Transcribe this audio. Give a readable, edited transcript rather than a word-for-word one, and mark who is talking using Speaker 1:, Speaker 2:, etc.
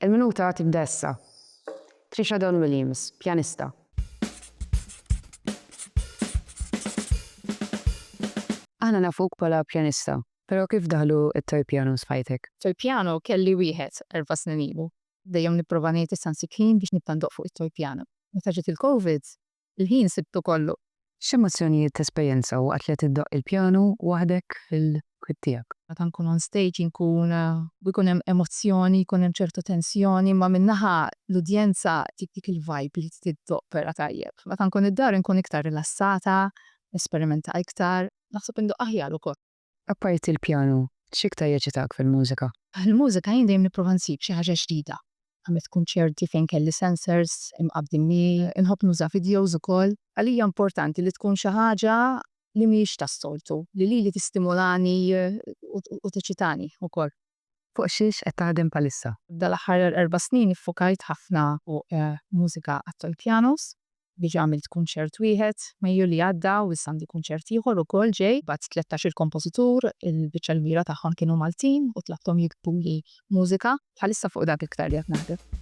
Speaker 1: Il-minuta tibda issa. Trisha Dawn Williams, pjanista. Aħna nafuk bħala pjanista, però kif daħlu t-toy pianos f'ħajtek?
Speaker 2: Toy piano kelli wieħed erba' snin ilu. Dejjem nipprova ngħid issa nsib ħin biex nibda ndoqq fuq it-toy piano. Meta ġiet il-Covid, il-ħin sibtu kollu.
Speaker 1: X'emozzjonijiet tesperjenza waqt li qed iddoqq il-pjanu waħdek fil-kwiet tiegħek?
Speaker 2: Meta nkun on stage inkun jkun hemm emozzjoni, jkun hemm ċertu tensjoni, imma minn naħa l-udjenza ttik dik il-vibe li trid iddoqq vera tajjeb. Meta nkun id-dar inkun iktar rilassata, nesperimenta iktar, naħseb indoqq aħjar ukoll.
Speaker 1: Apparti l-pjanu, x'iktar jeċitak fil-mużika?
Speaker 2: Fil-mużika jien dejjem nipprova nsib xi ħaġa ġdida. Għamilt kunċerti fejn kelli sensors imqabbdin miegħi, inħobb nuża videos ukoll. Għalija importanti li tkun xi ħaġa li mhijiex tas-soltu, li lili tistimulani u teċitani wkoll.
Speaker 1: Fuq xiex qed taħdem bħalissa?
Speaker 2: Dal-aħħar erba' snin iffukajt ħafna fuq mużika għat-toy pianos. Diġà għamilt kunċert wieħed Mejju li għadda u issa għandi kunċert ieħor ukoll ġej. Bgħatt tlettax-il kompożitur, il-biċċa l-kbira tagħhom kienu Maltin u tlabthom jiktbuli mużika. Bħalissa fuq dak iktar li qed naħdem.